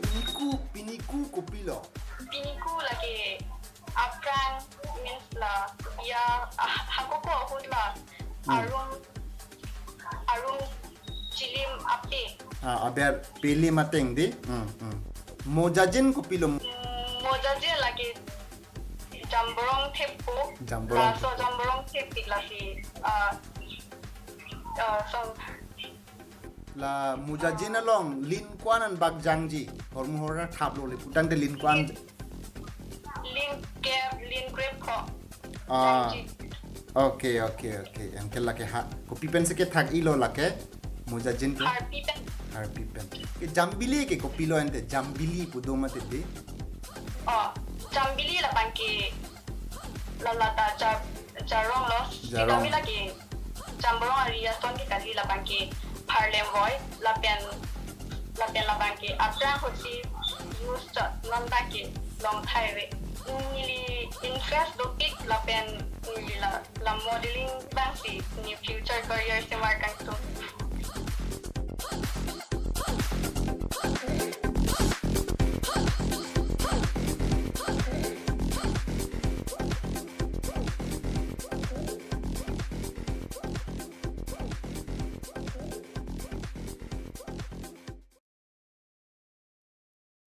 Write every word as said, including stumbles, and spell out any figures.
Piniku, piniku kopilo? Piniku lake aphrang means la, ya, ah, hakoko ahut la, Hmm. arum, arum chilim ape. Ah, aber pilim ateng di. Hmm, hmm. Mojajin kopilo? Mm, mojajin lake jamborong thepo. Jamborong Laso thepo. Jamborong thepik lasi, ah, ah, song. La mojajin along lin ko-an an bak jangji? Hormu hor thaplo le putangte lin ko-an? Lin kep, lin krep ko. Ah. Jangji. Okay, okay, okay. Anke lake ha, kopi pensi kethak-ilo lake? Mojajin ke? Harpi pen. Harpi pen. Ke jambili ke kopilo ante? Jambili pu do mati di? Oh, jambili labang ke la lata jar-, jarong lo. Jarong. Kami lake jamborong ari ason ke kali labang ke pharlem voi, lapen, lapen labang ke aphrang ahutsi use chot non abang ke long thai ave. Neli interest dopik lapen neli la, la modeling abangsi neli future career semar kangtung.